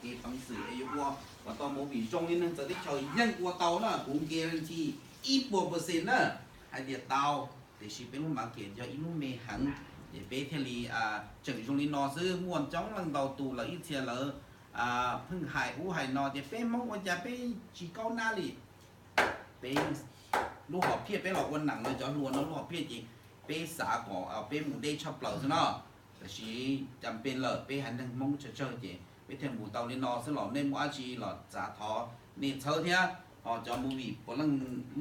kev peev xwm es yuav ua kom tau movie zoo li neeg txawv teb chaws yeej ua tau na, kuv guarantee ib puas percent na hais tias tau. Tiam sis peb lub market yog ib lub me heev, ces peb thiaj li tseem zoo li no xwb. Muaj coob leej ntau tus lawv ib txhia lawv pheej hais ub hais no tias peb Hmoob ua cas peb tsis kaub nab li. Peb lub hom phiaj peb los ua neeg no, cov hluas no lub hom phiaj ces peb xav kom peb mus deb tshaj plaws xwb no. Tab sis cas peb lawm, peb haiv neeg Hmoob tsawg tsawg ces peb thiaj mus tau li no xwb los nej muaj dab tsi los txav thov nej txhawb thiab. Ho cov movie puav leej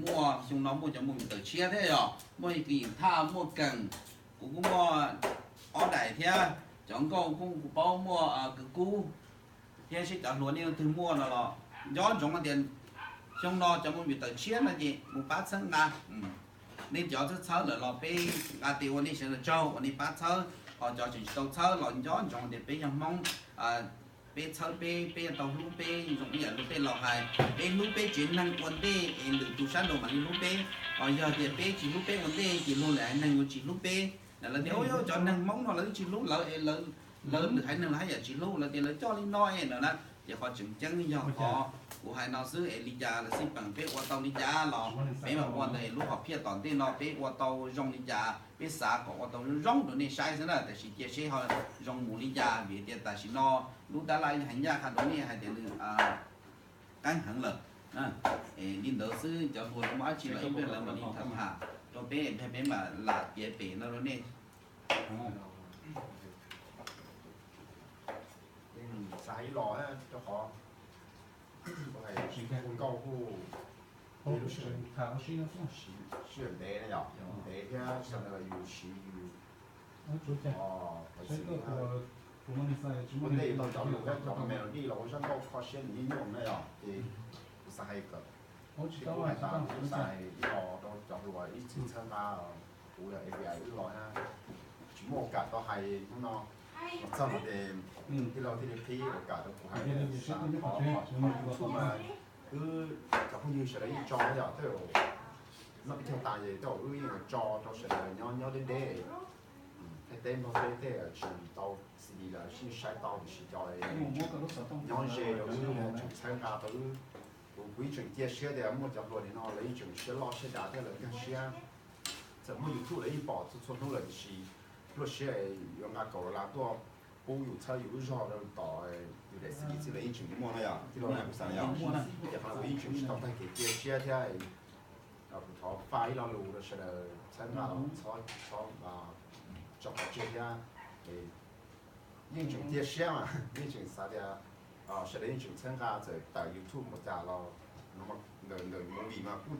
muaj, xyoo no muaj cov movie tawm tshiab thiab yog muaj Kis Thaj, muaj Kees, kuv kuj muaj ob daim thiab. Cov nkauj kuj kuv paub muaj Kwv Kub thiab seb cov hluas nej leej twg muaj no los nco ntsoov tias xyoo no cov movie tawm tshiab no ces mus pab txhawb nqa. Nej cov txhawb txhawb lawm los peb nqa tes ua nej sawv daws tsaug uas nej pab txhawb, ho cov tseem tsis tau txhawb los nco ntsoov tias peb yog Hmoob, peb txhawb peb, peb yuav tau hlub peb zoo ib yam li tej laus hais, peb hlub peb tsev neeg ua ntej es lwm tus sab nraud mam li hlub peb. Ho yog tias peb tsis hlub peb ua ntej ces luag lwm haiv neeg yuav tsis hlub peb. Lawv tias ub, cov neeg Hmoob no lawv twb tsis hlub lawv es lawv lwm haiv neeg los haj yam tsis hlub, lawv tias lawv coj li no es no na. Ces qhov tseem ceeb yog qhov kuv hais no xwb es li cas los xij peem peb ua tau li cas los peb mam ua ntawd, lub hom phiaj tom ntej no peb ua tau zoo li cas peb xav kom ua tau zoo zoo rau nej saib xwb na. Tab sis cia seb ho zoo mus li cas vim tias tam sim no lub tab laj hais ncaj qha rau nej hais tias nws qeeb heev lawm. Li ntawd xwb, cov hluas lawv muaj dab tsi los ib pliag lawv mam li tham tham rau peb, peb mam lam piav pem no rau nej. Yeej xav ib los rau qhov ua nkauj kuj sij hawm ntev na yom, ntev thiab sawv daws yus siv yus, ua ntej yus tau cov lus thiab cov melody los ua zaj nkauj kho siab nws yeej nyuaj na yom. Ces kuv xav hais kom, ces kuv hais tas kuv xav hais ib los rau cov hluas ib txhij txhawb nqa, kuv yog F B I wb los na, tsis muaj kam tau hais hnub no, los txog no ces tij laug thiaj li qhib ua kam rau kuv hais, xav qhov qhov YouTube mas wb cov phooj ywg sawv daws yeej tso yom, tej zaum noj peb caug tas ces tej zaum wb yeej yuav tso rau sawv daws nyob nyob deb deb, Thaib teb Nplog teb tej tsis tau C D los yeej saib tau, tiam sis cov nyob ze rau wb tseem txhawb nqa rau wb. Kuv kuv yeej tseem cia siab tias muaj cov hluas nim no lawv yeej tseem siab loj siab dav thiab lawv nkag siab. Txawm muaj YouTube lawv yeej pom txhua txhua hnub lawm, tiam sis luaj siab yuav nqa kaum dollar tuaj pub yus txhawb yus lub zog rau tom yus daim C D xwb lawv yeej tseem muaj no yom, tij laug na kuv xav yom. Ces qhov no kuv yeej tseem tsis tau tag kev cia siab thiab. Kuv thov faj ib lo lus rau sawv daws txhawb nqa los txhob tso qhov tseg thiab. Yeej tseem cia siab mas yeej tseem xav tias sawv daws yeej tseem txhawb nqa txawm tawm YouTube mus cas los ntawm movie mas kuv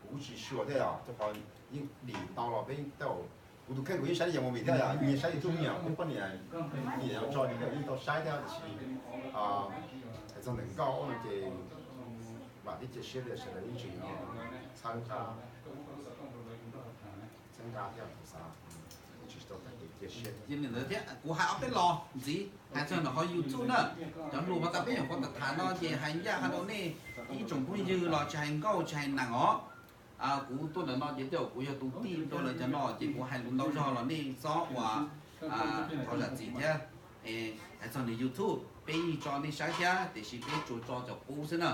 kuj tsis sure thiab yom, rau qhov yeej dim ntau los peb tej zaum kuv tus kheej kuv yeej saib li yog movie thiab yom, nyias saib YouTube nyias poj niam nyias yuav tso nyias yeej tau saib thiab, tiam sis hais txog ntawm nkauj no ces vam thiab cia siab tias sawv daws yeej tseem txhawb nqa, txhawb nqa thiab kuv xav tsis tau tag kev cia siab. Yog li ntawd thiab kuv hais ob peb lo ntxiv hais txog ntawm qhov YouTube na, cov hluas uas tas peb nyuam qhuav tham tham no ces hais ncaj qha rau nej ib tsoom phooj ywg los tsis hais nkauj tsis hais nees os. Kuv tuaj ntawm no ces tej zaum kuv yog tus tij rau lawv cov no ces kuv hais lus ntau zog los nej txhob ua thov zam txim thiab. Hais txog nws YouTube peb yeej tso nej saib thiab tiam sis peb tsuas tso cov qub xwb na.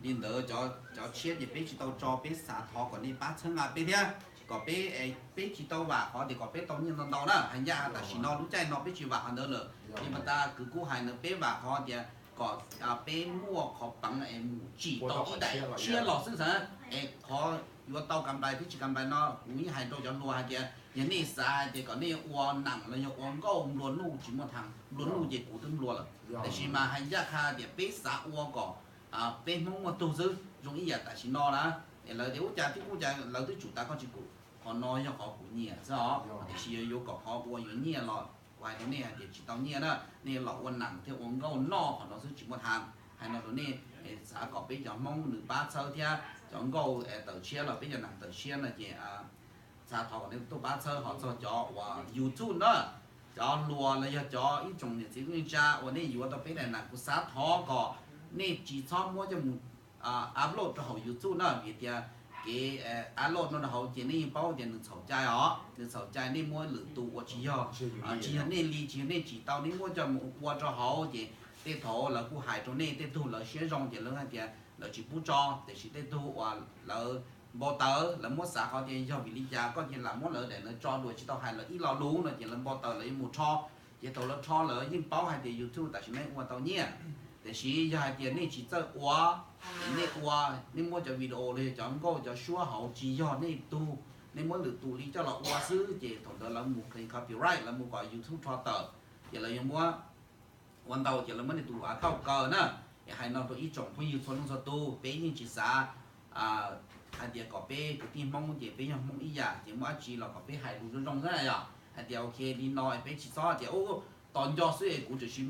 Li ntawd cov tshiab ces peb tsis tau tso, peb xav thov kom nej pab txhawb nqa peb thiab kom peb, peb tsis tau vam qhov tias kom peb tau nyiaj ntau ntau na. Hais ncaj tam sim no lub caij no peb tsis vam qhov ntawd lawm. Li mas tas kwv kuj hais ntawd peb vam qhov tias kom peb muaj qhov peev es mus tsim tau ib daim tshiab los xwb xav. Es qhov yuav tau kam nplais thiab tsis kam nplais no kuv yeej hais rau cov hluas hais tias yog nej xav hais tias kom nej ua nees los yog ua nkauj nplua nuj tsis muaj thav, nplua nuj ces kuv twb nplua lawm. Tiam sis mas hais ncaj qha tias peb xav ua kom peb Hmoob muaj tug xwb zoo ib yam tam sim no na. Es lawv tias ub cas tib kuj cas lawv twb tsum tas koj tsis kum, qhov no yog qhov kuv nyiam xwb os. Tiam sis yuav yuav kom qhov ua yuav nyiaj los kuv hais rau nej hais tias tsis tau nyiaj na, nej los ua nees thiab ua nkauj noj qhov no xwb tsis muaj thav. Hais no rau nej, xav kom peb cov Hmoob nws pab txhawb thiab cov nkauj tawm tshiab los peb cov nees tawm tshiab no ces xav thov kom nej tuaj pab txhawb. Ho txog cov uas YouTube na, cov hluas los yog cov ib tsoom niam txiv neej tsa uas nej yuav tau peb daim nees kuv xav thov kom nej tsis txhob muab coj mus upload rau hauv YouTube na vim tias kev upload no rau hauv ces nej yeej paub tias nws txhaum cai os, nws txhaum cai nej muab lwm tus uas tsis yog, tsis yog nej li tsis yog nej tsim tau nej muab coj mus ua rau hauv ces Tej thaum lawv kuj hais rau nej, tej tug lawv siab zoo ces lawv hais tias lawv tsis pub tso, tiam sis tej tug uas lawv npau taws, lawv muab xav qhov tias yog vim li cas koj cia li lam muab lawv daim ntawd tso dua tsis tau hais lawv ib lo lus no ces lawv npau taws lawv yuav mus rho. Ces thaum lawv rho lawv yeej paub hais tias YouTube tam sim no ua tau nyiaj, tiam sis yog hais tias nej tsis txawj ua, nej ua, nej muab cov video los yog cov nkauj cov suab hauv tsis yog nej tug, nej muab lwm tus li coj los ua xwb ces thaum ntawd lawv mus claim copyright, lawv mus kom YouTube rho tawm, ces lawv yuav muab ua ntau ces lawv muab nej tus tauj kaw na. Es hais no rau ib tsoom phooj ywg txhua leej txhua tus, peb yeej tsis xav hais tias kom peb kwv tij Hmoob ces peb yog Hmoob ib yam ces muaj dab tsi los kom peb hais lus zoo zoo xwb yom. Hais tias ok li no es peb tsis txhob tias ub, tos nco xwb es kuv tseem tsis